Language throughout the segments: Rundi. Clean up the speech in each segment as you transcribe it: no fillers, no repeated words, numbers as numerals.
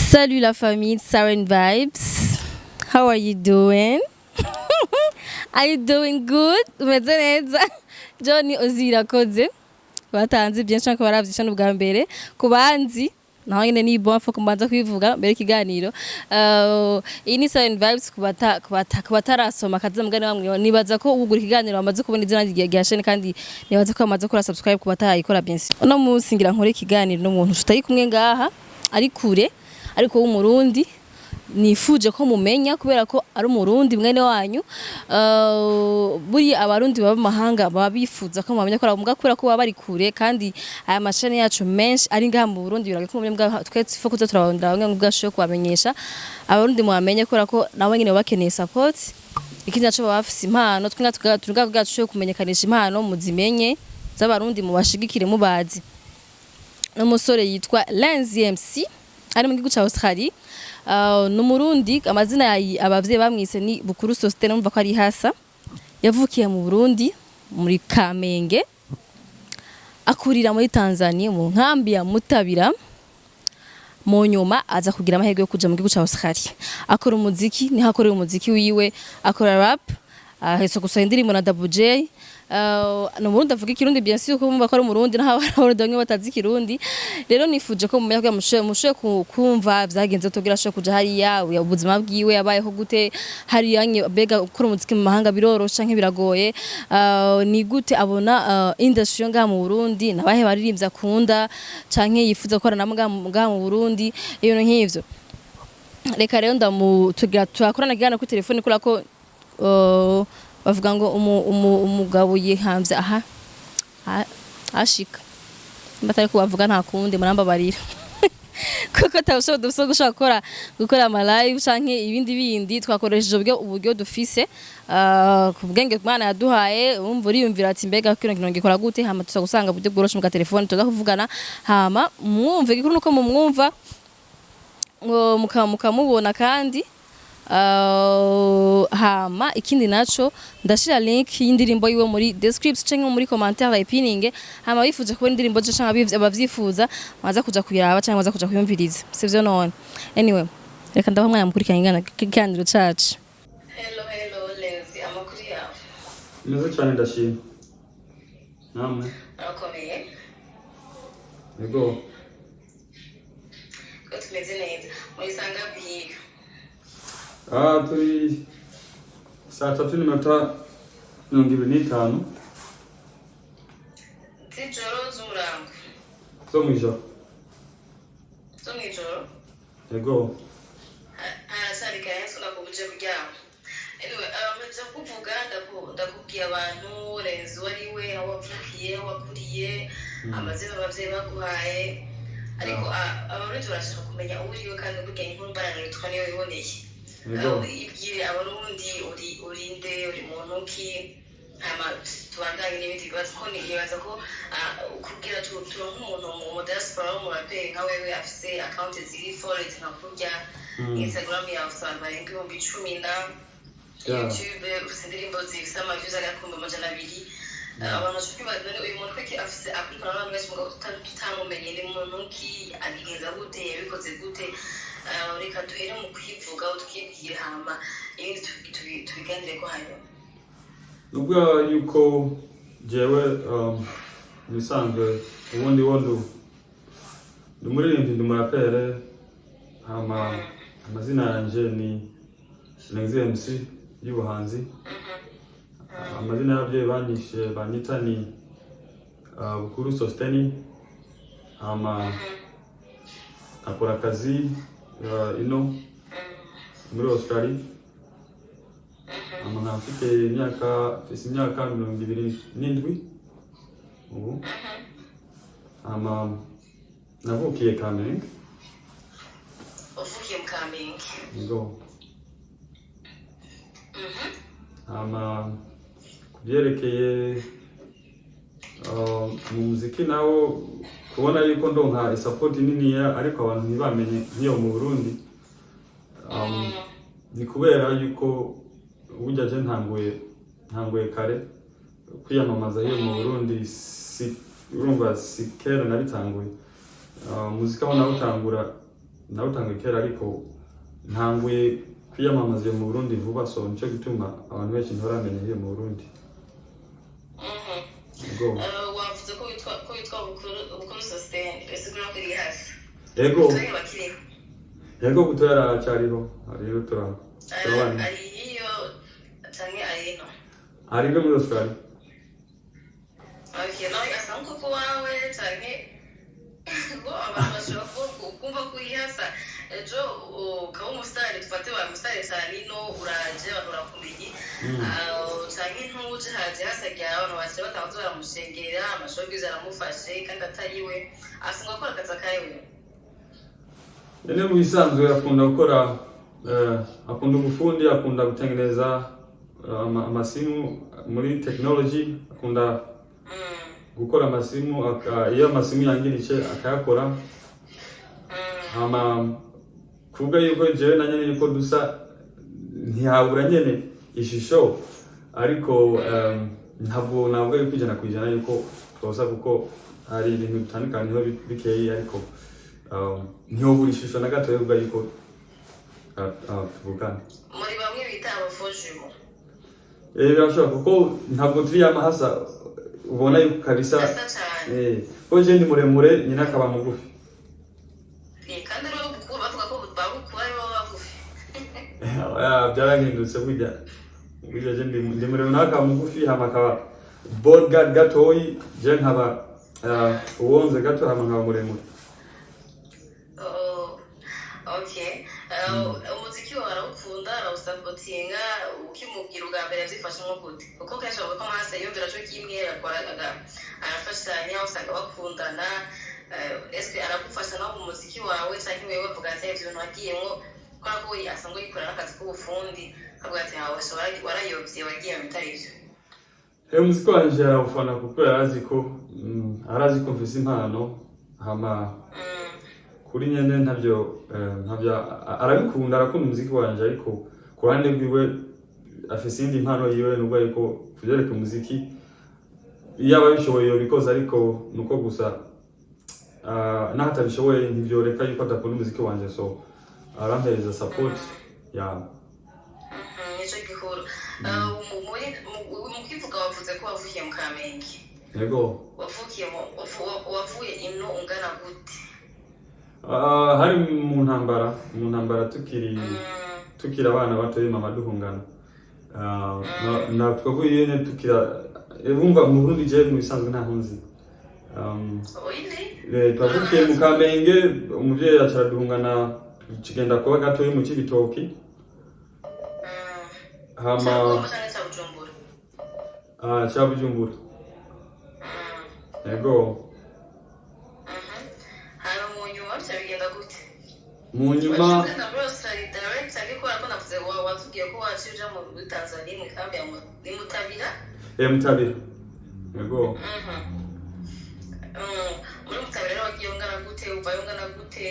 Salut la famille Siren Vibes. How are you doing? Are you doing good? Umeze neza? John Ozirakoze. Batanze byinshi nko baravyisha n'ubwa mbere. Ku banzi naho nyene ni bon, faut kumbanza kwivuga mbere ikiganiro. Iyi ni Siren Vibes ku batarasoma kaza mugani bamwe, nibaza ko ugura ikiganiro bamaze kubona izina rya chaîne, kandi nibaza ko bamaze gukora subscribe ku batayikora, bien sûr. Uno munsi ngira nkore ikiganiro n'umuntu tutari kumwe ngaha, ari kure, ariko w'Umurundi nifuje ko mumenya kubera ko ari Umurundi mwene wanyu. Buriya Abarundi baba mu mahanga baba bifuza ko mumenya ko ari kubera ko baba bari kure, kandi aya mashani yacu menshi ari ngaha mu Burundi. Biragoye ko mumenya mbwa twe faut kuza turabondera bamwe ngo bwashoboye kubamenyesha Abarundi, mubamenye kubera ko nabo nyene baba bakeneye support. Ikindi naco, baba bafise impano, twe nga turi ngaha bwacu kumenyekanisha impano, muzimenye z'Abarundi, mubashigikire mubazi. N'umusore yitwa Lenzi MC ari mu gihugu ca Australie. Ni Umurundi, amazina abavyeyi bamwise ni Bukuru Sostene, numva ko ari hasa. Yavukiye mu Burundi muri Kamenge, akurira muri Tanzania mu nkambi ya Mutabira. Mu nyuma aza kugira amahirwe yo kuja mu gihugu ca Australia, akora umuziki, niho akorera umuziki wiwe, akora rap, ahetse gusohora indirimbo na Double J. Ni Umurundi avuga Ikirundi, bien sûr, ko mumva ko ari Umurundi, naho Abarundi bamwe batazi Ikirundi. Rero nifuje ko mumenya ko mushoboye kumva vyagenze tugira ashobore kuja hariya, ubuzima bwiwe yabayeho gute hariya, mbega gukora umuziki mu mahanga biroroshe canke biragoye, ni gute abona industry yo ngaha mu Burundi, nabahe baririmbyi akunda canke yifuza gukorana nabo ngaha mu Burundi, ibintu nk'ivyo. Reka rero ndamu tugira turakorana ikiganiro kuri telefone, kubera ko bavuga ngo umugabo yihamvye aha ashika nimba atari kubavuga, nta kundi, murambabarira, kuko atabushobozi dufise bwo gushobora gukora ama live canke ibindi bindi. Twakoresheje uburyo dufise, ku bwenge Imana yaduhaye. Urumva uriyumvira ati: "Mbega kino kintu gikora gute?" Hama tuza gusanga uburyo bworoshe mu gatelefone tuza kuvugana, hama mwumve. Igikuru nuko mumwumva, ngo mukamubona. Kandi hama ikindi naco, ndashira link y'indirimbo yiwe muri description canke muri commentaire bayipininge, hama bifuje kubona indirimbo je canke abavyifuza baza kuja kuyiraba canke baza kuja kuyumviriza, sivyo none? Anyway, reka ndabaha umwanya mukurikirana ikiganiro cacu. Hello, hello Lenzi, amakuru yawe? Meze cyane, ndashima. Namwe? Arakomeye. Yego. Ko tumeze neza murisanga bihiga. Turi 3:25 Z'ijoro, z'umurango? Zo mw'ijoro. Zo mw'ijoro? Yego. Haracari kare, sinakubuje kuryama. Anyway, nja kuvuga, ndakubwiye abantu Renzi uwo ari we, aho wavukiye, aho wakuriye, amazina abavyeyi baguhaye, ariko Abarundi barashaka kumenya uwo uriwe, kandi burya inkuru mbarano yitwa niyo wiboneye. Ibwire Abarundi uri urinde, uri muntu ki, hama tubandanye n'ibindi bibazo, ko nibaza ko kugira turonke umuntu mu diaspora w'umuraperi nka wewe afise account ziri followed nka kurya, Instagram yawe ufise abantu barenga 10,000 na YouTube ufise indirimbo zifise ama views agera ku 200,000. Abantu bashobora kwibaza: none uyu muntu kweki afise akurikirana n'abantu benshi mugabo tutamumenye, ni muntu ki, abigenza gute, yabikoze gute? Reka duhere mu kwivuga, tukibwira, hama ibindi tubiganireko hanyuma. Nubwo yuko jewe mu bisanzwe ubundi wo ndi umuririmbyi, ndi umurapere, hama amazina yanje ni Lenzi MC y'ubuhanzi. Amazina y'ababyeyi banyishe banyita ni Bukuru Sosteni. Hama akora akazi ino muri Australia. Hama nkaba mfise imyaka 27 ubu. Hama navukiye Kamenge. Uvukiye mu Kamenge? Ngo hama ku byerekeye mu muziki nawo, kubona yuko ndonka isapoti niniya ariko abantu ntibamenye nk'iyo mu Burundi, ni kubera yuko burya je ntanguye kare kwiyamamaza hiyo mu Burundi. Si urumva, si kera nabitanguye. Muziki aho nawutangura. Nawutanguye kera, ariko ntanguye kwiyamamaza iyo mu Burundi vuba, so nico gituma abantu benshi ntibaramenya iyo mu Burundi. Ego. Wavuze ko witwa Bukuru Sosthene, bisigura ko uri hasi? Ego. Butoyi bakiriho? Ego, Butoyi aracariho, ariho, turabana. Ari iyo canke ari ino? Ari no muri Australia. Okay, nawe asa nk'uko wawe canke ngo abantu bashobora kumva ko uyihasa ejo ukaba umusitari, dufate wa musitari cyane ino uraje, abantu barakumenye. Canke ntuje haje hasagira abantu bace batabanza baramushengera, amashowbiz aramufashe kandi atari we asanzwe akora akazi akawe. Nyene mu bisanzwe akunda gukora, akunda ubufundi, akunda gutengeneza amasimu muri technology, akunda gukora amasimu, iyo amasimu yangiritse akayakora. Hama kuvuga yuko jewe na nyene yuko dusa, ntihabura nyene ishusho, ariko ntabwo navuga yuko 100% yuko twosa, kuko hari ibintu bitandukaniyeho bikeyi, ariko ntihobura ishusho na gato yo kuvuga yuko tuvukana. Muri bamwe bita abafaux jumeaux. Birashoboka, kuko ntabwo turi yamahasa, ubona yuko kabisa. Gasa cane. Ko je ndi muremure, nyina akaba mugufi. Kandi rero Bukuru bavuga ko babukuru ari bo bagufi. Oya, byarahindutse. Burya je ndi muremure, nawe akaba mugufi, hama akaba bodyguard gatoyi, je nkaba uwonze gato, hama nkaba muremure. Oh, okay. Umuziki wawe arawukunda, arawusapotinga? Ukimubwira ubwa mbere yabyifashe nko gute? Kuko kenshi bavuga ko amahasa yiyumvira co kimwe, bakora arafashanya, usanga bakundana. Eske aragufasha nawe mu muziki wawe, canke wewe bavuga ati ivyo bintu wagiyemwo, kubera ko we asanzwe yikorera n'akazi k'ubufundi, akavuga ati hawe warayovye, wagiye mu bitari vyo? Umuziki wanje arawufana, kuko yarazi ko arazi ko mfise impano. Hama kuri nyene ntavyo, ntavyo arabikunda, arakunda umuziki wanje, ariko ku ruhande rwiwe afise iyindi mpano yiwe, nubwo ariko kuvyerekeye umuziki iyo abishoboye yobikoze, ariko nuko gusa naho atabishoboye ntivyoreka yuko adakunda umuziki wanje, so arampereza support ya. Nico gikuru. Mu kwivuga wavuze ko wavukiye mu Kamenge. Yego. Wavukiye mu wavuye ino ungana gute? Hari mu ntambara tukiri tukiri abana batoyi, mama duhungana. Na twavuye nyene tukira, bumva mu Burundi je mu bisanzwe ntaho nzi. Oyindi? Twavukiye mu Kamenge, umuvyeyi aca araduhungana, tugenda kuba gatoyi mu Cibitoki. Hama Ca canke ca Bujumbura? Ca Bujumbura. Yego. Hanyuma mu nyuma bica bigenda gute? Mu nyuma Waciye muri Australia direct, canke kubera ko navuze watubwiye ko waciye uja muri Tanzania mu ikambi ya ni Mutabira? Mutabira, yego. Muri Mutabira rero wagiye ungana gute, uvayo ungana gute?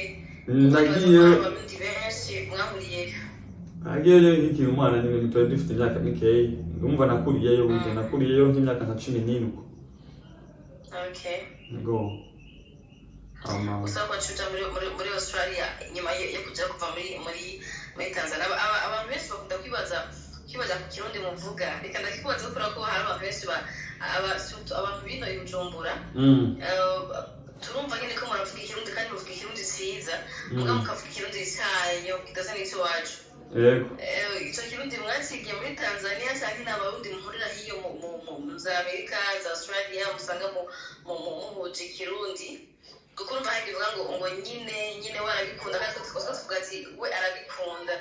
Nagiye Abarundi benshi mwahuriyeyo? Nagiyeyo nkikiri umwana nyine mutoya, dufite imyaka mikeyi. Ndumva nakuriyeyo, burya nakuriyeyo nk'imyaka nka 14 uko. Yego, hama Usaba kwacu uja muri Australia nyuma yo kuja kuva muri Tanzania. Abantu benshi bakunda kwibaza ku Kirundi muvuga. Reka ndakikubaza kubera ko hari abantu benshi surtout abantu bino i Bujumbura. Turumva nyine ko muravuga Ikirundi, kandi muvuga Ikirundi ciza, muga mukavuga Ikirundi canyu kidasa n'ic'iwacu. Yego. Ico Kirundi mwacigiye muri Tanzania, canke ni Abarundi muhurira hiyo mu za Amerika, za Australia, musanga muhuje Ikirundi? Kuko urumva hari bivuga ngo nyine nyine we arabikunda, kandi twe tuvuga ati we arabikunda.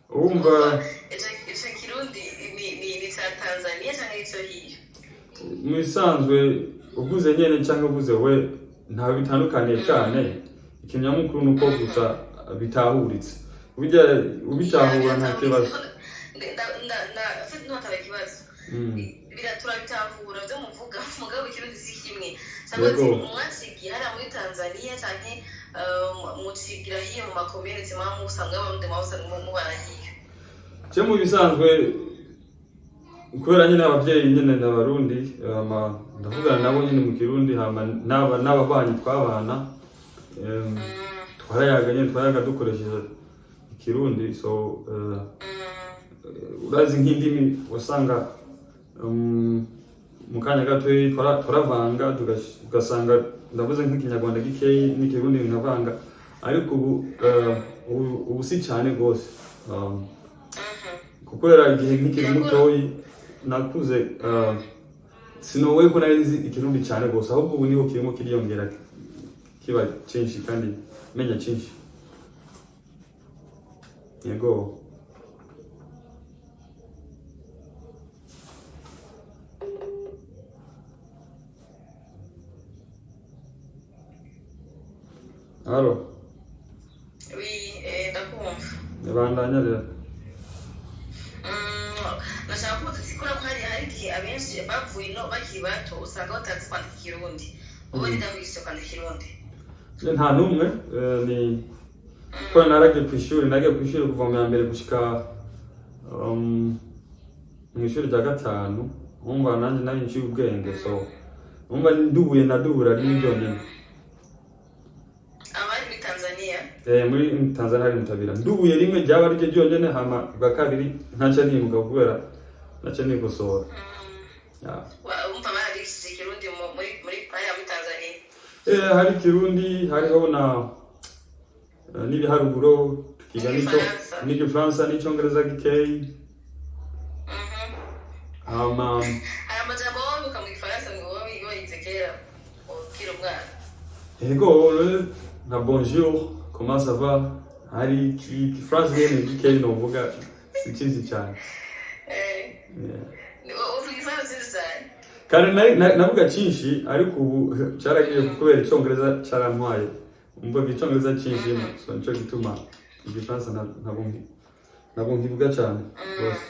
Urumva Ico Kirundi ni ca Tanzania canke ico hiyo? Mu bisanzwe uvuze nyene canke uvuze we ntawe bitandukaniye cane. Ikinyamukuru ni uko gusa bitahuritse, burya ubitahura nta kibazo. Notaba ikibazo. Turabitahura byo muvuga, mugabo Ikirundi si kimwe, cyangwa Yego. mwacigiye hariya muri Tanzania, canke mucigira hiyo mu macommunity muba musanga Abarundi, muba usanga mubana hiyo? Je mu bisanzwe kubera nyine abavyeyi nyine n'Abarundi, hama ndavugana nabo nyine mu Kirundi, hama n'ababanyi twabana. Twarayaga nyene, twarayaga dukoresheje ikirundi. So urazi nk'indimi wasanga mu kanya gatoyi twaravanga, ugasanga ndavuze nk'ikinyarwanda gikeyi n'ikirundi nkavanga, ariko ubu ubu si cyane rwose, kubera igihe nkikiri mutoyi nakuze, sinowe ko nari nzi ikirundi cyane rwose, ahubwo ubu niho kirimo kiriyongera kiba cyinshi kandi menya cyinshi, yego. Halo. Oui, ndakumva. Nibandanya rero. Nashaka kubaza uti kubera ko hari igihe abenshi bavuye ino bakiri bato usanga batazi kwandika ikirundi, wowe ni ndakwigisha kwandika ikirundi? Je nta n'umwe, ni ko naragiye ku ishuri, nagiye ku ishuri kuva mu ya mbere gushika mu ishuri rya gatanu. Umva nanjye nari nciye ubwenge, so umva ndubuye nadubura rimwe ryonyine. Abari muri Tanzania? Muri Tanzania hari mutabira, ndubuye rimwe ryaba ariryo ryonyine, hama bwa kabiri ntaca nimuka kubera naca nikosora. Yeah. Wumva barabigishije ikirundi muri hariya muri Tanzania? Hari ikirundi, hariho na n'ibiharuro tukiga n'ico N'igifaransa. N'igifaransa n'icongereza gikeyi. Hama Hari amajambo wowe mu gifaransa ngo wowe wize kera ukiri umwana? Ego, nka bonjour, comment ça va, hari igifaransa nyene gikeyi novuga, si cyinshi cyane. Yeah. Uvuga igifaransa cyinshi cyane? Kare navuga cyinshi, ariko ubu cyaragiye kubera icongereza carantwaye, mvuga icongereza cyinshi, so nico gituma igifaransa ntabwo nkivuga cyane rwose.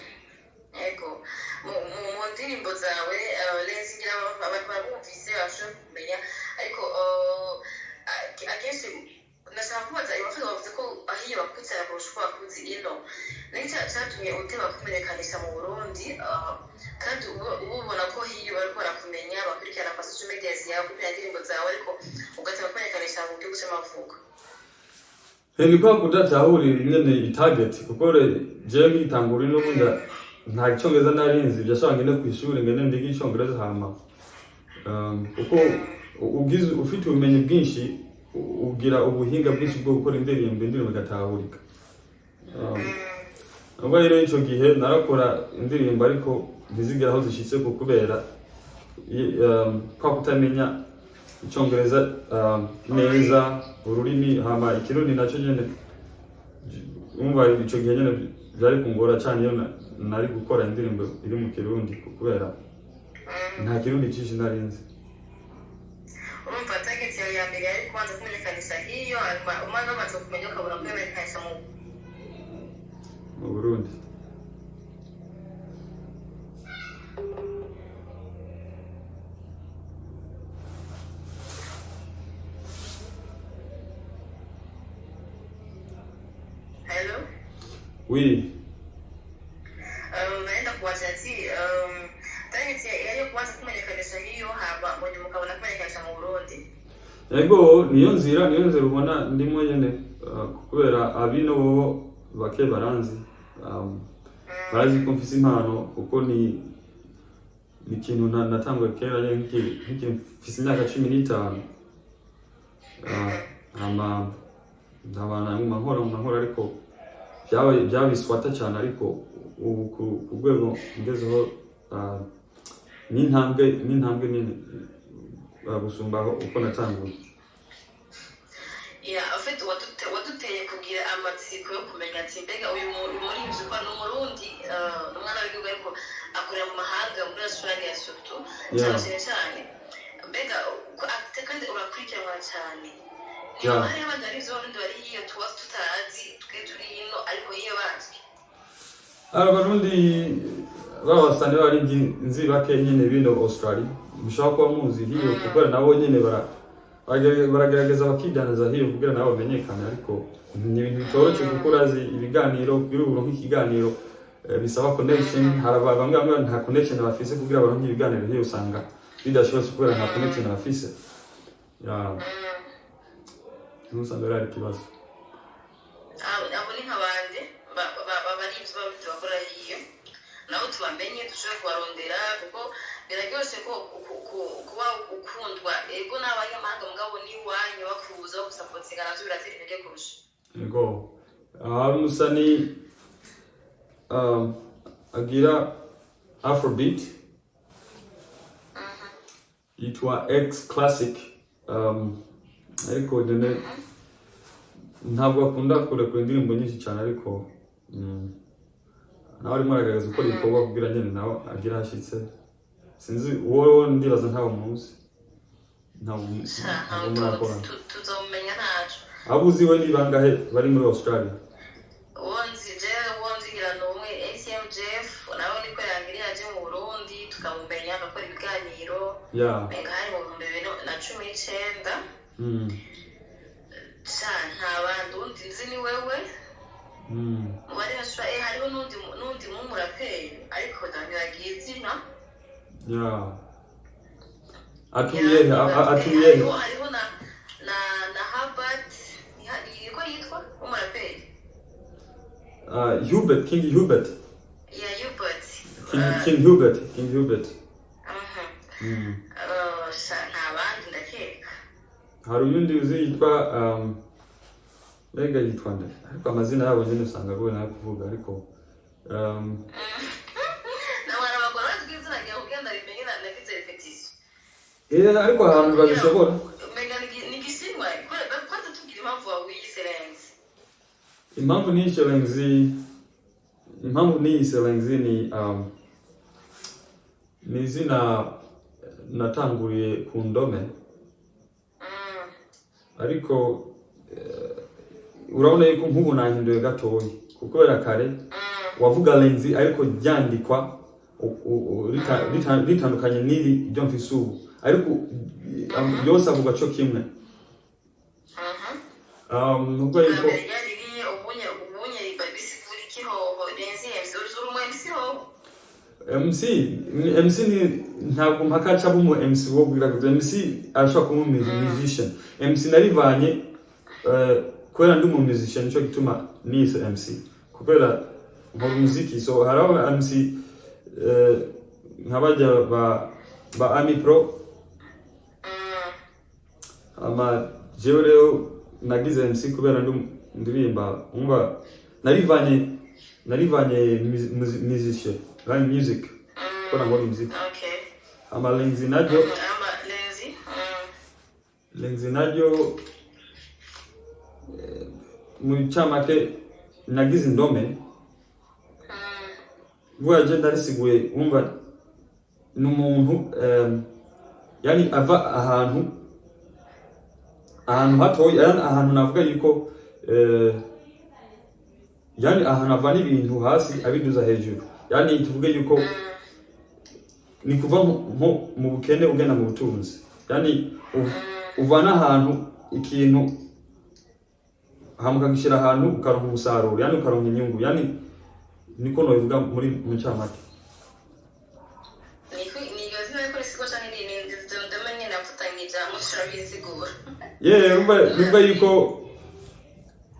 Yego, mu ndirimbo zawe, Lezi, ngira abantu barumvise bashobora kumenya, ariko akenshi nashaka kubaza abavuga bavuze ko aho iyo bakutse kurusha uko bakutse ino, niki cyatumye uteba kumenyekanisha mu Burundi, kandi uba ubona ko hiyo bariko barakumenya, bakurikirana ama social media yawe, bakurikirana indirimbo zawe, ariko ugateba kumenyekanisha mu gihugu c'amavuko? Ni kwa kudatahurira nyene itarget, kuko jewe ngitangura ino bunda nta cyongereza narinzi, byashobora ngende ku ishuri ngende ndige icyongereza, hama kuko ugize ufite ubumenyi bwinshi, ugira ubuhinga bwinshi bwo gukora indirimbo, indirimbo igatahurika. Ubwo rero ico gihe narakora indirimbo ariko ntizigera aho zishitse, ku kubera kwa kutamenya icyongereza neza ururimi, hama ikirundi nacyo nyene umva ico gihe nyene byari kungora cyane iyo nari gukora indirimbo iri mu kirundi, kubera nta kirundi cyinshi nari nzi. Urumva target yawe ya mbere yari kubanza kumenyekanisha hiyo, hanyuma umaze bamaze kumenya ukabona kumenyekanisha mu mu Burundi. Hello? Oui. Naenda kuwaza ati target yari kubanza kumenyekanisha hiyo, hama mu nyuma ukabona kumenyekanisha mu Burundi. Ego, niyo nzira ubona ndimo nyene, kubera abino bobo bake baranzi, barazi ko mfise impano, kuko ni ikintu natanguye kera nyene nkiki mfise imyaka 15. Hama ndabana nguma nkora nguma nkora, ariko byabaye byabiswata cyane, ariko ubu ku rwego ngezeho, ni intambwe nini gusumba aho uko natanguye. Yeah, en fait waduteye kugira amatsiko yo kumenya ati mbega uyu muririmbyi ko ni umurundi, ni umwana w'igihugu ariko akorera mu mahanga muri Australia surtout, cyane cyane mbega kandi urakurikiranwa cyane. Niba hari abandi baririmbyi b'abarundi bari hiyo tuba tutazi twe turi hino, ariko hiyo bazwi? Abarundi b'abasani bari nzi bake nyene bino Australia mushobora kuba muzi hiyo, kuko nabo nyene baragerageza bakidandaza hiyo kugira nabo bamenyekane, ariko ni ibintu bitoroshe, kuko urazi ibiganiro, kugira uronke ikiganiro bisaba connection. Hari bamwe bamwe nta connection bafise kugira baronke ibiganiro hiyo, usanga bidashobotse kubera nta connection bafise. Yeah. Ntusanga ari ikibazo. Abo ni nk'abandi bari ibyo bakora iyo nabo tubamenye, dushobore kubarondera, kuko biraryoshe ko kuba ukundwa, ego n'abanyamahanga, mugabo n'iwanyu bakuza bagusapotinga, navyo biratera intege kurusha. Yego, hari umusani agira afrobeat yitwa X Classic, ariko nyene ntabwo akunda kurekura indirimbo nyinshi cyane, ariko nawe arimo aragerageza gukora ibikorwa kugira nyene nawe agire ahashyitse. Sinzi uwo, ndibaza ntawe muzi, ntabwo ntabwo murakorana. Tuzomenya ntaco. Abo uzi we ni bangahe bari muri Australia? Uwo nzi jewe, uwo nzi ngira ni umwe, ATM Jeff, nawe niko yangiriye aje mu Burundi tukamumenya, agakora ibiganiro. Menga hari mu 2019. Sha, nta bandi, uwundi nzi ni wewe. Mu bari bashobora, hariho n'undi mumuraperi, ariko ndamwibagiye izina. Yeah, atuye he? Atuye he? Hariho na Habert, niko yitwa, w'umuraperi. Hubert, King Hubert. Ya Hubert. King, King Hubert, King Hubert. Sha, nta bandi ndakeka. Hari uyundi uzi yitwa mbega yitwa nde? Ariko amazina yabo nyine usanga agoye nayo kuvuga, ariko N'abantu bagora bazi izina ryawe kugira rimenye, nagize répétition. Ariko ahantu babishobora. Umenga ni igishinwa. Kwanza tubwira impamvu wawiyise Lenzi. Impamvu niyise Lenzi, impamvu niyise Lenzi ni izina natanguriye ku ndome, ariko urabona yuko nk'ubu nahinduye gatoya, kuko kubera kare wavuga Lenzi ariko ryandikwa ritandukanye n'iri ryo mfise ubu, ariko yose avuga co kimwe. Nubwo yuko Mbere ryari riye, ubunye bisigura iki hoho Lenzi MC? Uri umu MC hoho? MC, MC ni, ntabwo mpaka ca umu MC wo kugira ngo MC arashobora kuba umu musician. MC narivanye kubera ndi umu musician, nico gituma nise MC, kubera nkora umuziki. So hari aba MC nk'abajya ba Ami Pro. Ama jewe rero nagize MC kubera ndi ndirimba, umva, narivanye musician, line music, kubera nkora umuziki. Ama Lenzi naryo, Ama Lenzi. Lenzi naryo mu camake nagize indome. Vuga je ndarisiguye, umva, ni umuntu yani ava ahantu hatoya, yani ahantu navuga yuko yani ahantu avana ibintu hasi abiduza hejuru, yani tuvuge yuko ni kuva nko mu bukene ugenda mu butunzi, yani uvana ahantu ikintu hama ukagishyira ahantu ukaronka umusaruro, yani ukaronka inyungu, yani niko nobivuga muri mu ncamake. Ni iryo zina ariko risigwa canke ni ndome nyene nafatanyije mushobora bisigura? Yeah, urumva yuko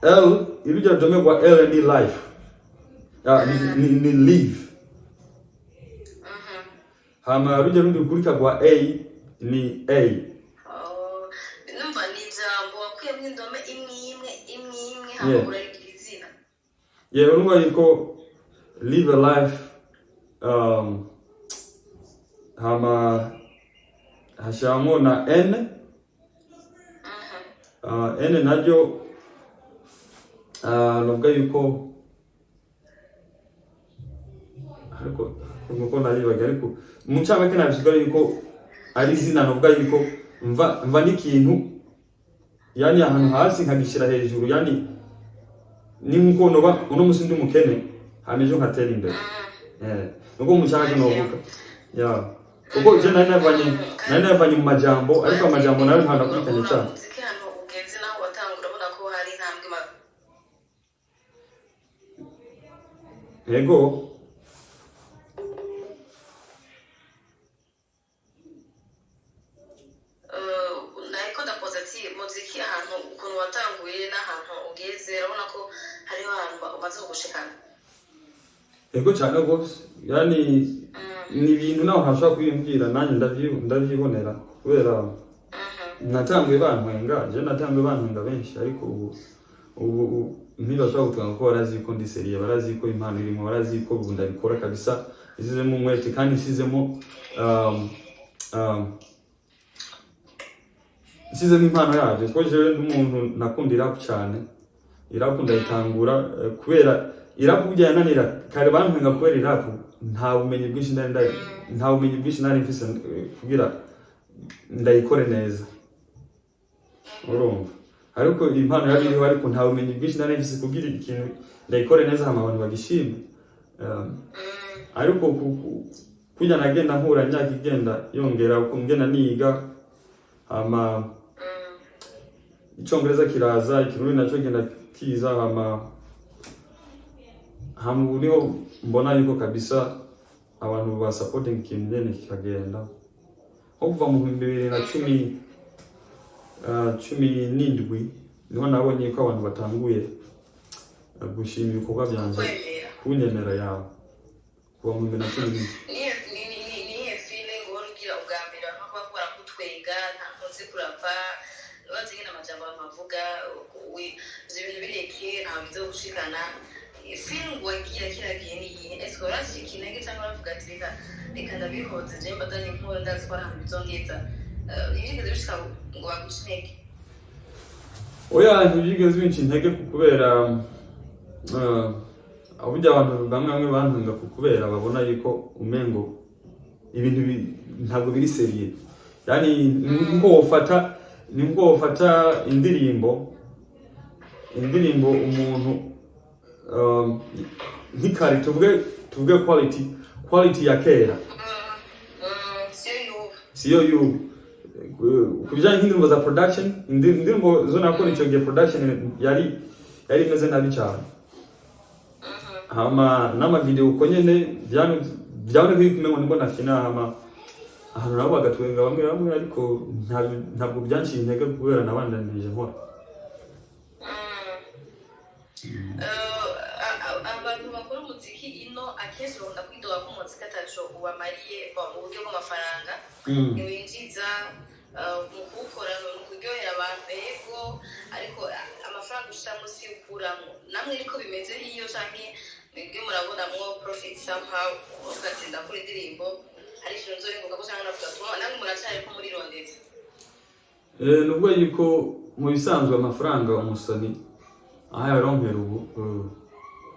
L, irujya rudome rwa L ni life. Ah, ni live. Hama rujya rundi rukurikira rwa A ni A. Oh, numva ni ijambo wakuyemo indome imwe imwe imwe imwe, hama urarigira izina. Yeah, urumva yuko live a life, hama hashiramo na N. N naryo navuga yuko, ariko nkuko naribaga, ariko mu ncamake nabisigura yuko ari izina navuga yuko mva n'ikintu, yani ahantu hasi nkagishyira hejuru, yani ni nkuko noba uno musi ndi umukene, hama ejo nkatera imbere. Nubwo mu ncamake novuga ya kuko je nari navanye mu majambo, ariko amajambo nayo ntabwo akurikiranye cyane. Umuziki hano ugeze naho watanga, urabona ko hari intambwe Yego. Nariko ndapoza ati Umuziki, ahantu ukuntu watanguye n'ahantu ugeze, urabona ko hariho ahantu umaze kugushikana? Yego, cyane rwose. Yani ni ibintu nawe ntashobora kubimbwira, nanjye ndabyibonera, kubera natanguye bantwenga. Je natanguye bantwenga benshi, ariko ubu ntibashobora gutwenga kuko barazi ko ndi sérieux, barazi ko impano irimo, barazi ko ubu ndabikora kabisa isizemo umwete kandi isizemo impano yabyo, kuko jewe ndi umuntu nakunda i rap cyane. I rap ndayitangura kubera i rap burya yananira kare bantwenga, kubera i rap nta bumenyi bwinshi nari mfise kugira ndayikore neza, urumva? Ariko impano yari iriho, ariko nta bumenyi bwinshi nari mfise kugira ikintu ndayikore neza hama abantu bagishime. Ariko kurya nagenda nkura, imyaka igenda yongera, uko ngenda niga, hama Icongereza kiraza, Ikirundi nacyo genda kiza, hama ubu niho mbona yuko kabisa abantu ba supporting ikintu nyene kikagenda. Nko kuva mu 2010, 17, niho nabonye ko abantu batanguye gushima ibikorwa byanje. Kwemera. Kunyemera yawe, kuva mu 2017. Niye feeling uhora ugira ubwa mbere abantu bavuga ko barakutwenga, nta ntuzi kurapa, bazi nyine amajambo abantu bavuga, ivyo bintu bireke, ntawe bizogushikana? Feeling wagira kiriya gihe ni iyihe? Ese uracika intege cyangwa uravuga ati: "Reka reka, ndabihoze, je mbandanye nkora, ndazi ko ari ahantu bizongeza"? Ntibigeze bishika ngo baguce intege? Oya, ntibyigeze binca intege kubera burya abantu bamwe bamwe bantunga kubera babona yuko umengo ibintu ntabwo biri sérieux. Yani ni nko wofata indirimbo umuntu nk'ikare, tuvuge quality ya kera Siyo y'ubu. Siyo y'ubu. Ku bijyanye n'indirimbo za production, indirimbo zo nakora icyo gihe, production yari imeze nabi cyane, hama n'amavideo uko nyene byaboneka yuko umengo nibwo nafina, hama ahantu nabo bagatwenga bamwe bamwe, ariko ntabwo byanciye intege kubera nabandanije nkora. Abantu bakora umuziki ino akenshi bakunda kwidoga ko umuziki ataco ubamariye mu buryo bw'amafaranga, ntiwinjiza. Mu kuwukora ni ukuryohera abantu, ego, ariko amafaranga ushiramo si ukuramwo. Namwe niko bimeze iyo, canke mwebwe murabonamwo profit somehow, ugatsinda kuri indirimbo hari ikintu nzoyunguka ko, canke navuga ati namwe muracariko murirondeza? Nubwo yuko mu bisanzwe amafaranga umusani aho yaronkera ubu,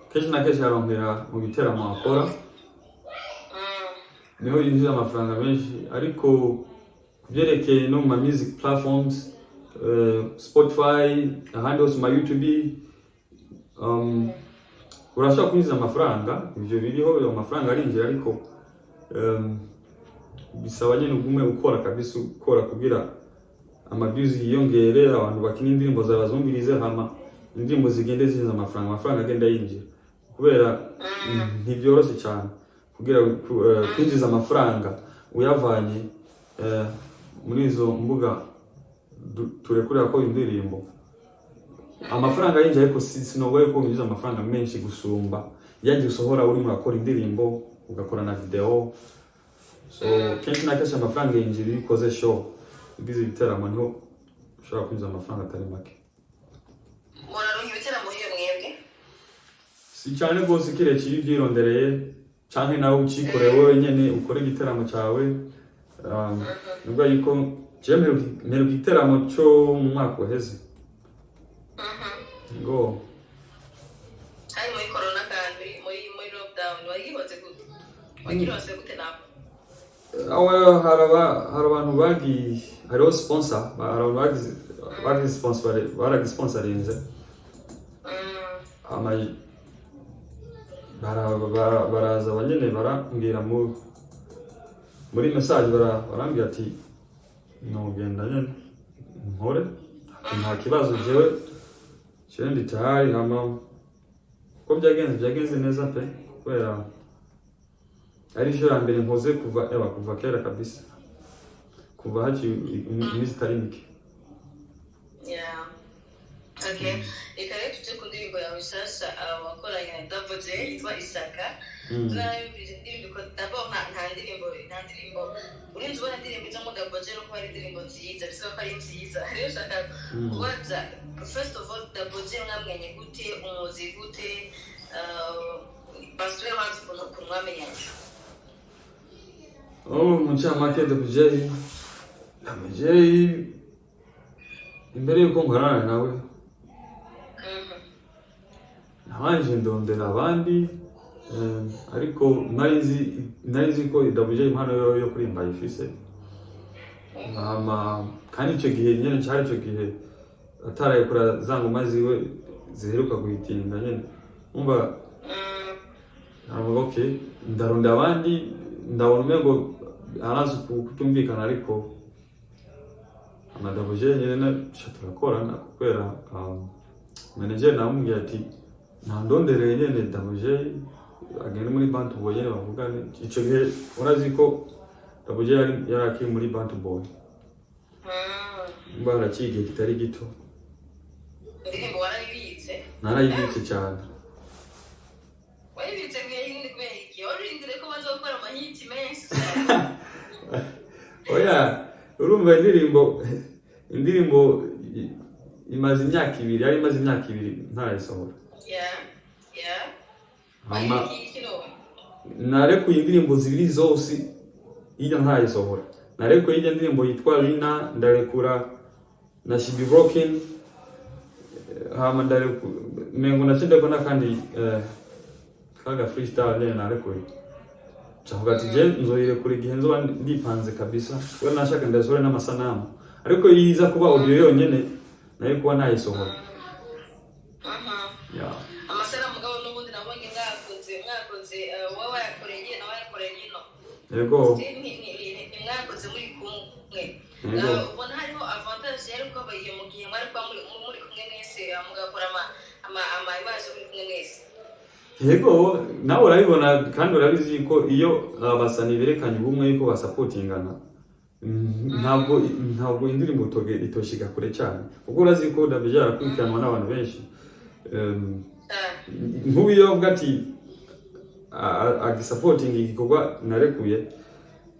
kenshi na kenshi yaronkera mu biteramo akora, niho yinjiza amafaranga menshi. Ariko ku byerekeye no mu ma music platforms, Spotify, ahandi hose, mu ma YouTube, urashobora kwinjiza amafaranga. Ibyo biriho, ayo mafaranga arinjira, ariko bisaba nyine ugume ukora kabisa, ukora kugira ama views yiyongere, abantu bakina indirimbo zawe bazumvirize, hama indirimbo zigende zinjiza amafaranga, amafaranga agenda yinjira, kubera ntibyoroshye cyane kugira kwinjiza amafaranga uyavanye muri izo mbuga turekurira ko indirimbo. Amafaranga yinjira, ariko sinogoye ko winjiza amafaranga menshi gusumba yagiye usohora urimo urakora indirimbo, ugakora na video. So kenshi na kenshi amafaranga yinjira iyo ukoze show, ugize ibiteramo, niho ushobora kwinjiza amafaranga atari make. Muraronka ibiteramo hiyo mwebwe? Si cyane rwose, kiretse iyo ubyirondereye canke nawe ucikoreye wowe nyene ukore igiteramo cyawe. Nubwo yuko jewe mperuka igiteramo co mu mwaka uheze ngo. Hari muri corona kandi muri lockdown. Wagihoze gute, wagirose gute nawe? Aho hari abantu bagiye, hariho sponsor, hari abantu bagize sponsor, baragisponsorinze, ama baraza abanyene barambwira muri message, barambwira ati nogenda nyene nkore. Ati, nta kibazo, jewe ndi tayari. Hama uko byagenze neza pe, kubera ari inshuro ya mbere nkoze kuva, ewa, kuva kera kabisa, kuva haciye iminsi itari mike. Yeah. Okay. Reka rero tuje ku ndirimbo yawe nshasha wakoranye na Double J yitwa Isaka. Turayumvise indirimbo ko d'abord nta ndirimbo urinze ubona indirimbo ijamo Double J nuko ari indirimbo nziza, bisaba ko ari nziza. Rero ushaka kubaza, first of all, Double J mwamenye gute? Umuzi gute? Basubire hanze ukuntu mwamenyanye. Oh, mu ncamake, Double J imbere yuko nkorana nawe nabanje ndondera abandi, ariko nari nzi ko Double J impano yo kuririmba ayifise. Hama kandi icyo gihe nyene cari ico gihe atarayikora za ngoma ziwe ziheruka guhitinga nyene, umva, aravuga okay, ndaronda abandi, ndabona umengo arazi kutumvikana, ariko ama Double J nyene ca turakorana kubera manager namubwiye ati ntandondereye nyene Double J agende muri Bantu Boy nyene bavugane. Ico gihe urazi ko Double J yari akiri muri Bantu Boy, mba haraciye igihe kitari gito. Indirimbo warayibitse? Narayibitse cyane. Wayibitse kubera iki? Warurindire ko baza gukora amahiti menshi? Oya, urumva indirimbo imaze imyaka 2, yari imaze imyaka 2 ntarayisohora. Hama Wayibikiye iki none? Narekuye indirimbo zibiri zose hirya ntarayisohora. Narekuye hirya ndirimbo yitwa Lina, ndarekura na She Be Rocking, hama ndarekura mengo nace n'akandi kaga freestyle nyene narekuye. Cavuga ati je nzoyirekura igihe nzoba ndipanze kabisa, we nashaka ndasohore n'amasanamu, ariko yiza kuba audio yonyene nayo kuba nayisohora. Yeah. Amasanamu mugabo n'ubundi nabonye mwakoze wowe wayakoreye nawe wayakoreye ino. Yego. Ntimwakoze muri kumwe? Yego. Ubona hariho avantage yari kuba iyo mu gihe mwari kuba muri kumwe mwese, mugakora ama image muri kumwe mwese? Yego, nawe urabibona kandi urabizi ko iyo abasani berekanye ubumwe yuko basapotingana, ntabwo indirimbo itoshika kure cyane, kuko urazi ko David arakurikiranwa n'abantu benshi. Nk'ubu iyo avuga ati agisapotinga igikorwa narekuye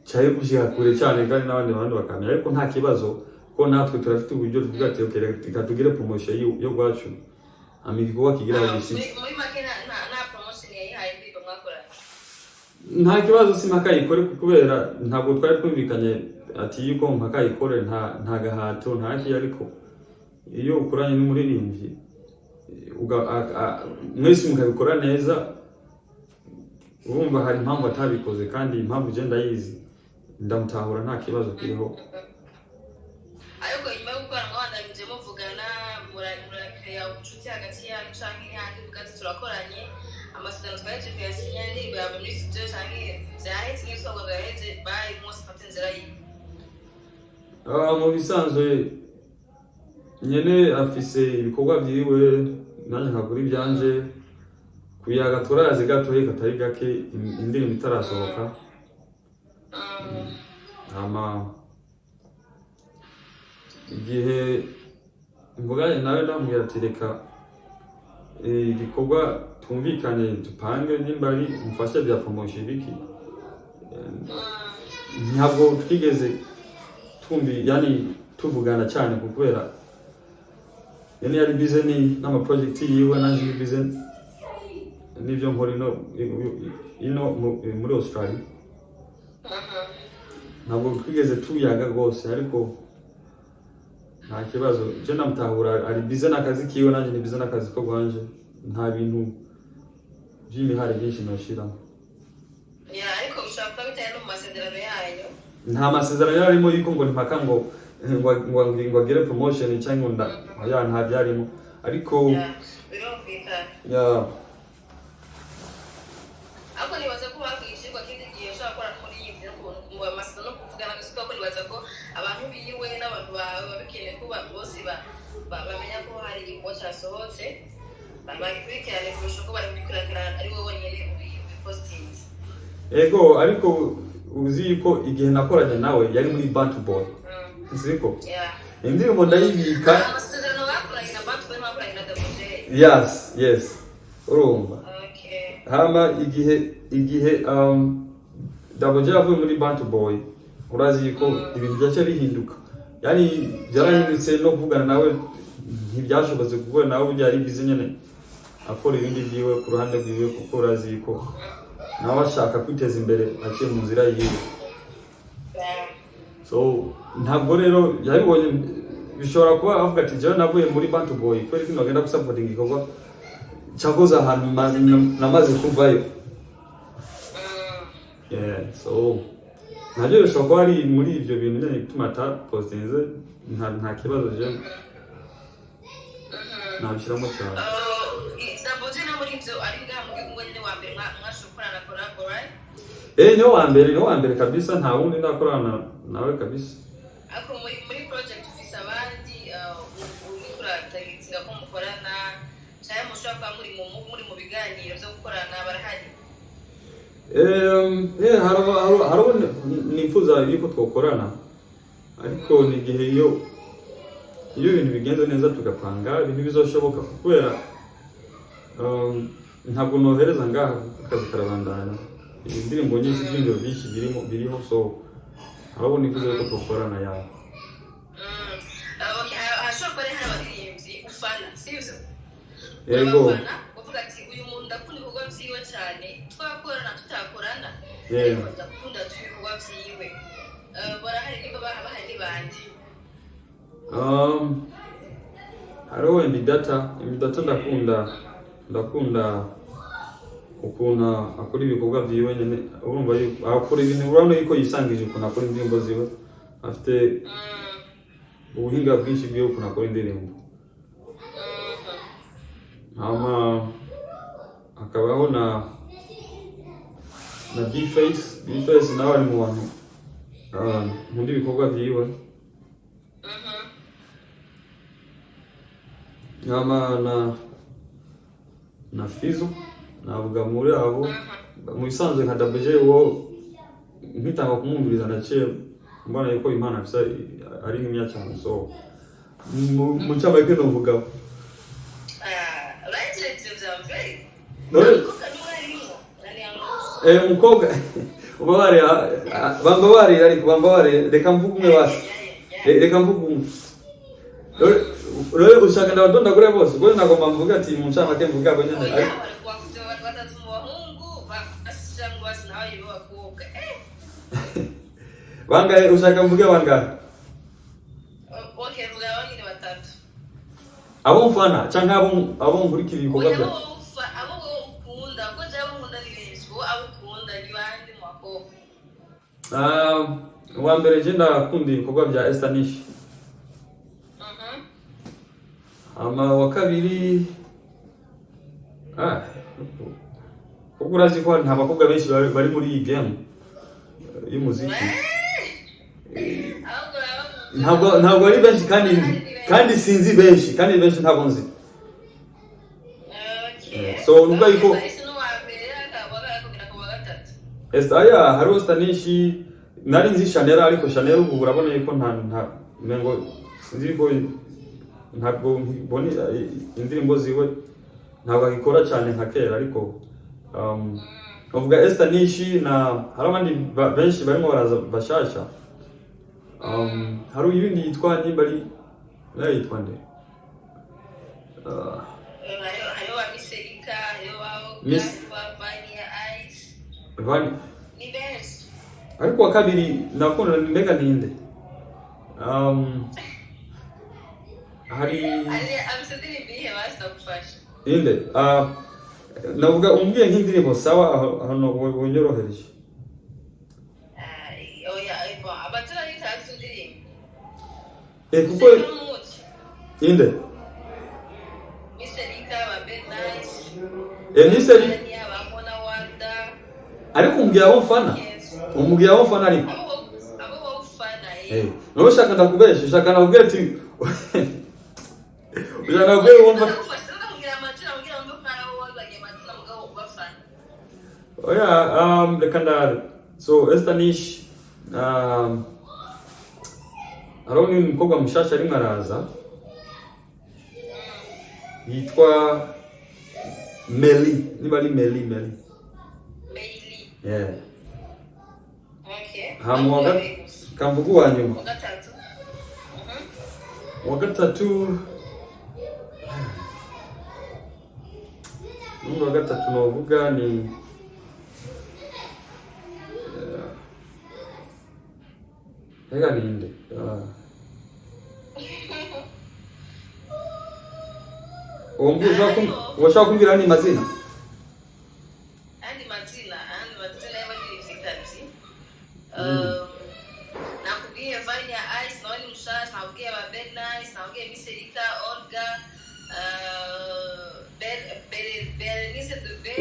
cyari gushyira kure cyane kandi n'abandi bantu bakamenya, ariko nta kibazo ko natwe turafite uburyo tuvuga ati okay, reka tugire promotion yo gwacu, hama igikorwa kigira aho gishitse. Muri make nta promotion yayihaye indirimbo mwakoranye? Nta kibazo, si mpaka yikore, kubera ntabwo twari twumvikanye ati yuko mpaka yikore, nta gahato nta ki, ariko iyo ukoranye n'umuririmbyi mwese mukabikora neza, urumva hari impamvu atabikoze, kandi impamvu je ndayizi, ndamutahura, nta kibazo kiriho. Ariko nyuma yo gukora mwabandanyije muvugana, murakeya ubucuti hagati yanyu, canke handi uvuga ati turakoranye, amasezerano twahejeje kuyasinya, indirimbo yawe muri studio, canke vyaheze nk'ibikorwa vyaheze, bari mwose fata inzira yiwe? Ah, mu bisanzwe nyene afise ibikorwa vyiwe, nanjye nkakora ivyanje. Kuyaga turazi gatoyi katari gake indirimbo itarasohoka. Hama igihe mvuganye nawe ndamubwira ati reka igikorwa twumvikane, dupange nimba ari umfashe bya promotion ibiki. Ntabwo twigeze twumvi yani tuvugana cyane kubera yani yari busy ni n'ama project yiwe, nanje ndi busy n'ibyo nkora ino muri Australia. Ntabwo twigeze tuyaga rwose, ariko nta kibazo, je ndamutahura, ari busy n'akazi kiwe, nanjye ni busy n'akazi ko gwanje, nta bintu by'imihari byinshi noshiramo. Yeah, ariko bishobora kuba bitari no mu masezerano yanyu. Nta masezerano yari arimo yuko ngo mpaka ngo agire promotion cyangwa ngo nda, oya, nta byarimo, ariko Yeah, birumvikana. Ya. Ariko nibaza ko bakwiye icigwa kindi gihe ushobora gukora muri iyi nzira n'ukuntu mu amasezerano no kuvugana gusa, ko nibaza ko abantu biwe n'abantu bawe baba bikeneye ko bose bamenya ko hari igikorwa cyasohotse, bagikurikirane kurusha uko bari kubikurikirana ari wowe wenyine ubipostinze. Ego, ariko uzi yuko igihe nakoranye nawe yari muri Bantu Boy, siko? Yeah. Indirimbo ndayibika. Amasezerano Yes, urumva. Okay. Hama igihe Double J avuye muri Bantu Boy, urazi ko ibintu byaca bihinduka, yani byarahindutse, no kuvugana nawe ntibyashobotse kuko nawe burya yari busy nyene, akora ibindi byiwe ku ruhande rwiwe, kuko urazi ko nawe ashaka kwiteza imbere aciye mu nzira yiwe. So ntabwo rero yabibonye, bishobora kuba avuga ati: "Jewe navuye muri Bantu Boy, kubera ko nagenda gusapotinga igikorwa cyakoze ahantu namaze kuvayo." Yeah, so nabyo bishobora kuba ari muri ibyo bintu nyine bituma atapostinze. Nta kibazo, je nabishyiramo cyane. Double J no muri ibyo ari ngaha mu gihugu nyine, wa mbere mwashoboye gukorana collabo, right? Eh, niwe wa mbere, niwe wa mbere kabisa, nta wundi ndakorana nawe kabisa. Ariko muri project ufise abandi uriko urategetsinga ko mukorana, canke mushobora kuba muri mu biganiro vyo gukorana, barahari? Hari abo nifuza yuko twokorana, ariko ni igihe iyo ibintu bigenze neza tugapanga ibintu bizoshoboka, kubera ntabwo nohereza ngaha kuko akazi karabandanya, indirimbo nyinshi, ibyiyumviro byinshi birimo biriho, so hari abo nifuza yuko twokorana yawe. Okay, hashobora kuba hari abaririmbyi ufana, sivyo? Yego. Urabafana, uvuga ati: "Uyu muntu ndakunda ibikorwa vyiwe cane, twakorana tutakorana, ariko ndakunda ibikorwa vyiwe." Barahari? Niba bahari, ni bande? Hariho MB Data. MB Data ndakunda ukuntu akora ibikorwa vyiwe nyene, urumva yuko akora ibintu, urabona yuko yisangije ukuntu akora indirimbo ziwe, afite ubuhinga bwinshi bwiwe ukuntu akora indirimbo. Hama hakabaho na B-Face. B-Face nawe ari mu bantu nkunda ibikorwa vyiwe. Hama na Fizo, navuga muri abo. Mu bisanzwe nka Double J, wo nkitanga kumwumviriza naciye mbona yuko impano afise ari nkeya cyane, so mu ncamake novuga Ah, urahejeje ivyo vyawe very None Umukobwa niwe arimwo uraniyanguza. Umukobwa ubabare, bambabarire, ariko bambabarire, reka mvuge umwe basi. Reka mvuge umwe. Rero ushaka ndabadondagure bose? Ubwo nagomba mvuge ati mu ncamake mvuge abo nyene. Oya, Ariko bari kubavuze batatu mu bahungu, bashyira ngo basi nawe b'abakobwa. Bangahe ushaka mvuge? Bangahe? Okay, vuga abanyine batatu. Abo mfana canke abo nkurikira ibikorwa Oya, bya abo wowe ukunda, kuko jewe abo nkunda ni benshi. Wowe abo ukunda ni bande mu bakobwa? Ah, uwa mbere, je ndakunda ibikorwa bya Esther Nish. Hama wa kabiri, kuko urazi ko nta bakobwa benshi bari muri iyi game y'umuziki. Ahubwo uraba Ntabwo ari benshi, kandi sinzi benshi, kandi benshi ntabwo nzi. Okay. So, nubwo Ese n'uwa mbere akaba akubwira ku wa gatatu? Esther, aya, hariho Esther Nish, nari nzi Chanel, ariko Chanel ubu urabona yuko nta mengo sinzi yuko ntabwo mbona indirimbo ziwe, ntabwo agikora cyane nka kera, ariko uvuga Esther Nish na hari abandi benshi barimo baraza bashasha. Hari uyundi yitwa, nimba ari nayo yitwa nde? Hariho wa Miserika, hariho wa Oga, Miss hariho wa Vania Ice. Vani Ni benshi. Ariko wa kabiri nakunda, mbega ninde? Hari Ari afise indirimbo iyihe basi ndagufasha? Inde? Navuga umbwiye nk'indirimbo, sawa, aho aho wonyorohereje. Ah, oya, bon, abatari bitazi indirimbo. Kuko Miserika n'umuti. Inde? Miserika, ba Ben Nice. Niseri Vania, ba Mona Wanda. Ariko umbwiye abo mfana. Yes. Umbwiye abo mfana ariko. Abo wowe ufana. Nawe ushaka ndakubesha, ushaka nakubwira ati ushaka nakubwira uwo mfana. Ndagufasha, ndakubwira amazina kugira ngo mbe abo wabagiye amazina mugabo ubafana. Oya, reka ndabe. So Esther Nish, hariho n'uyu mukobwa mushasha arimwo araza. Yitwa Meli, niba ari Meli, Meli. Meili. Yeah. Okay. Hama Bavuga babiri gusa. Kamvuga uwa nyuma. Wa gatatu. Uwa gatatu, n'uwa gatatu novuga ni, yeah. Reka ninde? Ah. Uwo mbwiye ushobora kumbwira ni mazina? Ayandi mazina y'abaririmvyikazi. Nakubwiye Vania Ice, nawe ni mushasha, nakubwiye ba Bell Nice, nakubwiye Miss Erika, Olga, Berenice de Bell.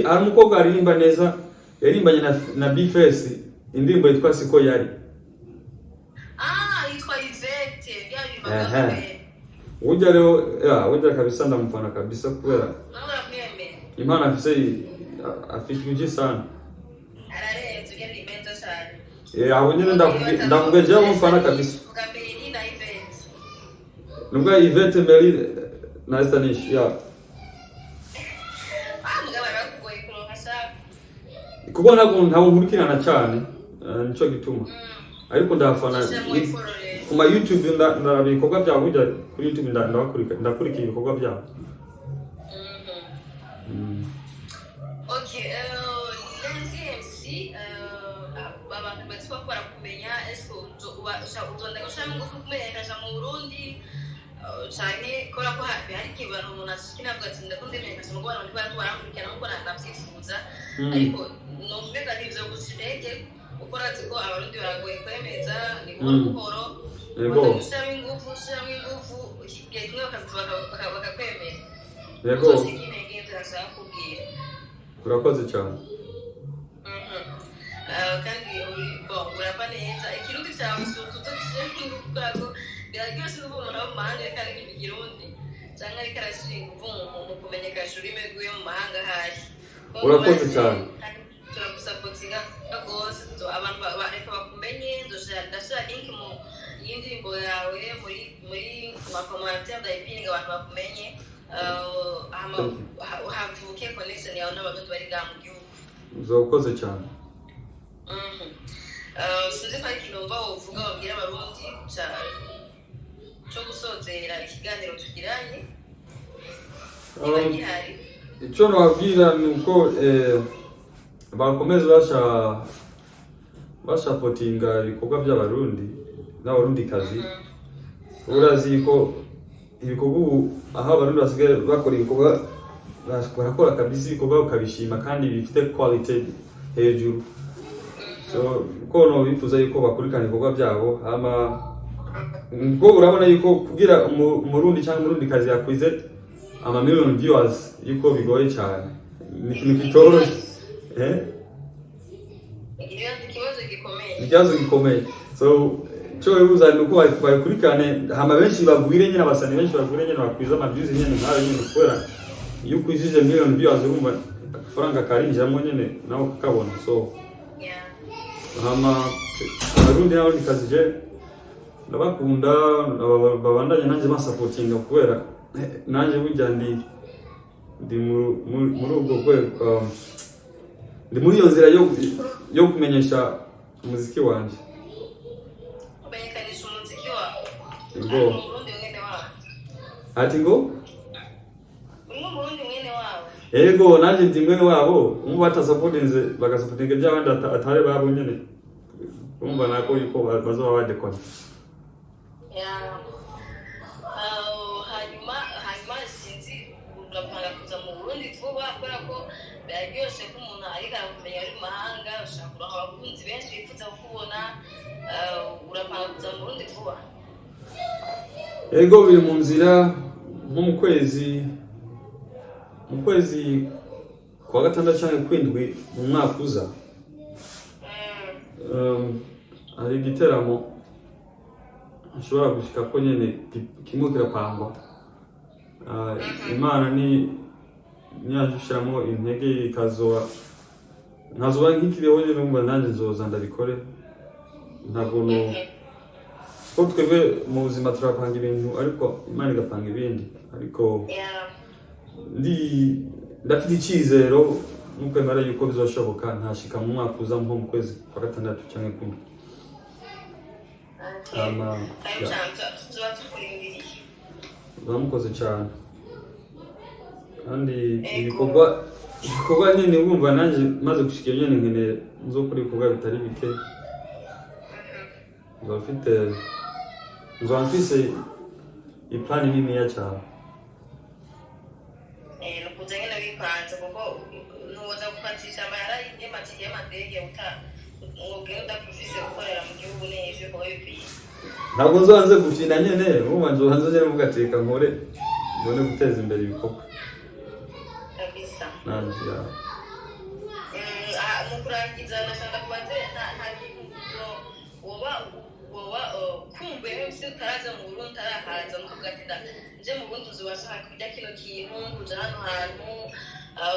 Hari umukobwa aririmba neza, yaririmbanye na B-Face indirimbo yitwa Siko Yari. Ah, yitwa Yvette, byaririmba. Ehe. Ujya rero, ya ujya kabisa, ndamufana kabisa kubera Nawe uramwemera. impano afise, afite uji sana. Ararenze, ujya ni meza cyane. Eh, aho nyine ndakubwiye jewe mufana kabisa. Vuga Meli na Yvette. Nubwo Yvette, Meli na Estanish, ya. Ah, mugabo arakugoye kuronka shaka. Kuko ntabwo nkurikirana cyane, nico gituma, ariko ndafana. Ushiramo iforore. Ku ma YouTube ndaraba ibikorwa byabo. Burya kuri YouTube ndakurikira ibikorwa byabo. Ok, Lenzi MC, abantu batwa ko barakumenya, est-ce que uzonda gushiramo ingufu kumenyekanisha mu Burundi, canke kubera ko hari igihe abantu umuntu ashika avuga ati ndakunda imenyekanisha mu Rwanda, bariko barankurikirana nkuko navyifuza, ariko novuga nti ivyo guca intege kuko urazi ko Abarundi baragoye kwemeza, ni buhoro buhoro. Gushiramo ingufu, ushiramo ingufu, igihe kimwe bakaza bakakwemera. Uzocika intege, ivyo nashaka kubwira. Urakoze cyane. Kandi bon, urapa neza ikirundi cyawe, tutagishiramo ingufu kubera ko biraryoshe kuba umuntu aba mu mahanga ariko aririmba ikirundi canke ariko arashira ingufu mu kumenyekanisha ururimi rwiwe mu mahanga ahari. Urakoze cyane. Turagusapotinga rwose. Abantu reka bakumenye. Ndashira link mu y'indirimbo yawe muri ma commentaire, ndayipininga abantu bakumenye. Hama Thank you. havuke connection yawe n'Abarundi bari ngaha mu gihugu. Uzokoze cyane. Sinzi ko hari ikintu wumva wovuga wabwira Abarundi co gusozera ikiganiro tugiranye, niba gihari. Icyo nababwira ni uko bakomeza bashapotinga ibikorwa by'Abarundi n'Abarundikazi. Urazi ko ibikorwa ubu aho Abarundi basigaye bakora ibikorwa, barakora kabisa ibikorwa ukabishima kandi bifite quality hejuru. So ko no bifuza yuko bakurikirana ibikorwa byabo. Hama ubwo urabona yuko kugira Umurundi cyangwa Umurundikazi yakwize ama million viewers yuko bigoye cyane, ni ikintu kitoroshye, eh. Ikibazo gikomeye. Ni ikibazo gikomeye. So cyo wibuza ni uko bakurikirane, hama benshi bagwire nyine, abasani benshi bagwire nyine, bakwize ama views nyine nkawe nyine, kubera iyo ukwijije million viewers urumva amafaranga karinjiramo nyine nawe ukakabona. So hama Abarundi n'Abarundikazi, je ndabakunda, babandanye nanjye basapotinga kubera nanjye burya ndi muri ubwo rwego, ndi muri iyo nzira yo kumenyesha umuziki wanje. Kumenyekanisha umuziki wawe. Yego. Ari Umurundi mwene wawe. Ati ngo? Uri Umurundi mwene wawe. Ego, nanjye ndi mwene wabo. Umva batasapotinze bagasapotinga iby'abandi atari babo nyene, urumva nako yuko bazoba badekona. Yeah. Hanyuma sinzi, urapanga kuza mu Burundi vuba, kubera ko biraryoshe ko umuntu ariko arakumenya ari mu mahanga, ushobora kuronka abakunzi benshi bifuza kukubona. Urapanga kuza mu Burundi vuba? Ego, biri mu nzira, nko mu kwezi kwa gatandatu canke kwindwi mu mwaka uza. Hari igiteramo nshobora gushika ko nyene kimwe kirapangwa. Imana ni niyashiramo intege ikazoba nkazoba nkikiriho nyene, numva nanjye nzoza ndabikore. Ntabwo no Ko twebwe mu buzima turapanga ibintu, ariko Imana igapanga ibindi, ariko ndi ndafite icyizero n'ukwemera yuko bizoshoboka, ntashika mu mwaka uza nko mu kwezi kwa gatandatu cyangwa kumwe. Hama, Karibu ya. cyane, tuba tukurindiriye. Bamukoze cyane, kandi ibikorwa nyine wumva nanjye maze gushika iyo nyine nkeneye nzokora ibikorwa bitari bike, nzoba mfise iplani niniya cyane. Ni ukuza nyine wipanze, kuko ntuza gufatisha amahera y'amatike y'amadege uta ngo ugende udafise gukorera mu gihugu neza ibikorwa bikwiye. Ntabwo nzoba nze gufyina nyene, wumva nzoba nze nyene mvuga ati reka nkore mbone guteza imbere ibikorwa. Kabisa. Nanje ya. Mu kurangiza nashaka kubaze, nta kintu woba kumbuye nk'ibisi utaraza mu Burundi, utarahaza, mukavuga ati nje mu Burundi uzobashaka kurya kino kintu, kuja hano hantu,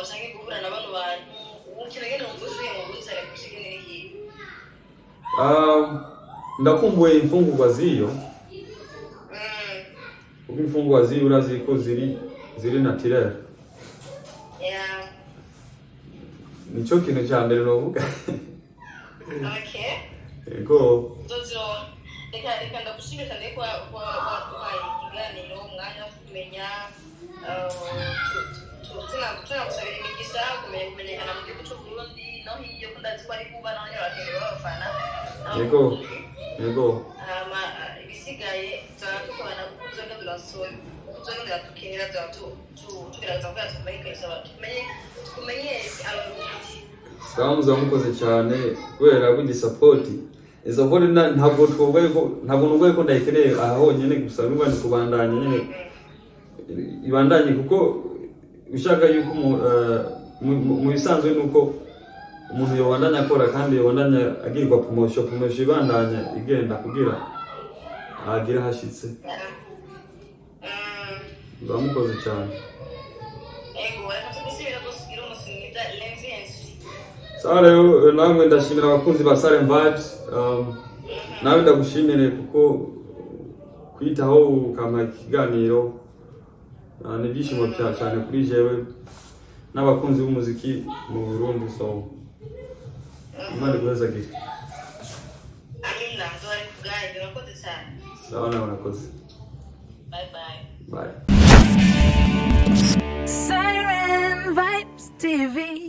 usange guhura na bano bantu, ubu kintu nyene wumva usubiye mu Burundi cyane kurusha ikindi n'ikintu? Ndakumbuye imfungurwa z'iyo, kuko imfungurwa z'iyo urazi ko ziri naturel. Nico kintu cya mbere novuga. Ego. Nzoziro, reka ndagushimira cyane ko waduhaye ikiganiro, umwanya wo kumenya, tunagusabira imigisha kumenya kumenyekana mu gihugu cy'u Burundi no hiyo, ko ndazi ko ari kuba naho nyine bakeneye b'abafana. Ego. Hama ibisigaye tuzaba dukorana, kuko tuzogenda tukinira, tuzaba tugerageza kugira tumenyekanisha tumenyeshe Abarundi. Sawa, muzaba mukoze cyane kubera burya support support ntabwo twovuga yuko, ntabwo nuvuga yuko ndayikeneye aha honyine gusa, nuvuga ni kubandanya nyine, ibandanye, kuko ushaka yuko mu bisanzwe nuko umuntu yobandanya akora kandi yobandanya agirirwa promotion ibandanya igenda kugira agire hashitse. Muzaba mukoze cyane. Ego, reka tugushimire rwose, ugire umunsi mwiza, Lenzi. Sawa rero, namwe ndashimira abakunzi ba Siren Vibes. Nawe ndagushimire kuko kwitaho ukampa ikiganiro, ni ibyishimo cyane kuri jewe n'abakunzi b'umuziki mu Burundi, so Imana iguhezagire. Amina, nzohari kubwanyu, urakoze cyane. Sawa, nawe urakoze. Bye bye. Bye. Siren Vibes TV.